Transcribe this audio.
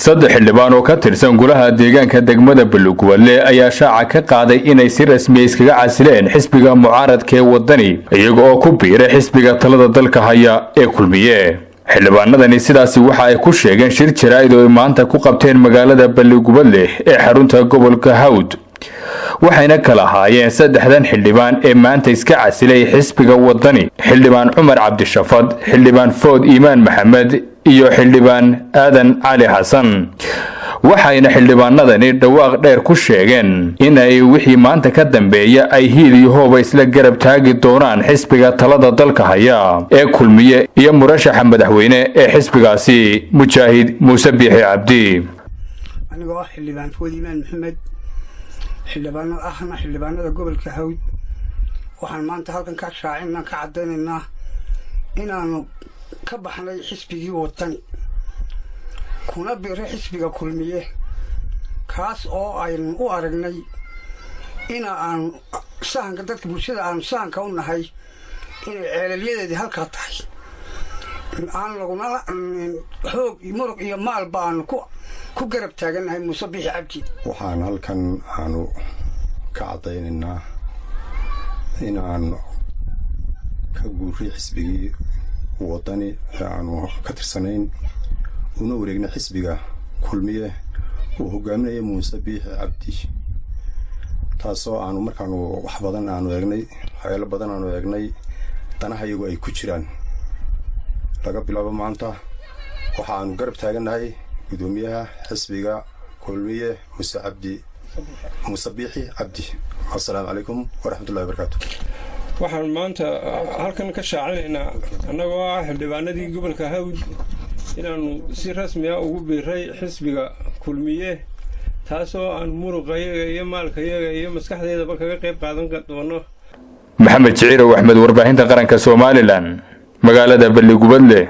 Saddex xildhibaan oo ka tirsan golaha deegaanka degmada Balligubadle ayaa shaaca ka qaaday inay si rasmiya iskaga casileen xisbiga mucaaradka ee Wadani, iyaga oo ku biiray xisbiga talada dalka haya ee Kulmiye. Xildhibaanadani sidaasi waxa ay ku sheegeen shir jaraa'id oo ay maanta ku qabteen magaalada Balligubadle ee xarunta gobolka Hawd, waxayna kala ahaayeen saddexdan xildhibaan ee maanta iska casilay xisbiga Wadani: Xildhibaan Cumar Cabdishafad, Xildhibaan Food Iimaan Maxamed iyo Xildhibaan Aadan Cali Xasan. Waxayna xildhibaanadani dhawaaq dheer ku sheegeen inay wixii maanta ka dambeeya ay hiil iyo hooba isla garab taagi doonaan xisbiga talada dalka haya ee Kulmiye iyo murashaxa madaxweyne ee xisbigaasi, Mujaahid Muuse Biixi Cabdi. Anigoo ah Xildhibaan Food Iimaan Maxamed, xildhibaanada ahna xildhibaanada gobolka Hawd, waxaan maanta halkan ka shaacinaan ka caddaynaynaa inaanu ka baxnay xisbigii Wadani, kuna biiray xisbiga Kulmiye, kaas oo aynu u aragnay ina aanu sahanka dadka bulshada aanu sahanka u nahay inay ceelalyadeedii halkaa tahay, aan laguna xoog muruq iyo maalba aanu ku garab taagannahay Muuse Biixi Cabdi. Waxaan halkan aanu ka caddaynaynaa in aan ka guuray xisbigii Wadani ee aanu ka tirsanayn, una wareegnay xisbiga Kulmiye uu hogaaminaya Muuse Biixi Cabdi, taasoo aanu markaanu wax badan aanu eegnay, waxyaalo badan aanu eegnay, danaha iyagu ay ku jiraan. Laga bilaabo maanta waxa aanu garab taagannahay guddoomiyaha xisbiga Kulmiye, Muuse Cabdi, Muuse Biixi Cabdi. Assalaamu calaykum waraxmatullahi wabarakaatu. Waxaan maanta halkan ka shaacinaynaa, annagoo ah xildhibaanadii gobolka Hawd, inaannu si rasmi ah ugu biiray xisbiga Kulmiye, taasoo aan muruqayaga iyo maalkayaga iyo maskaxdeedaba kaga qayb qaadan doono. Maxamed Jiciirow Axmed, warbaahinta qaranka Somaliland, magaalada Balligubadle.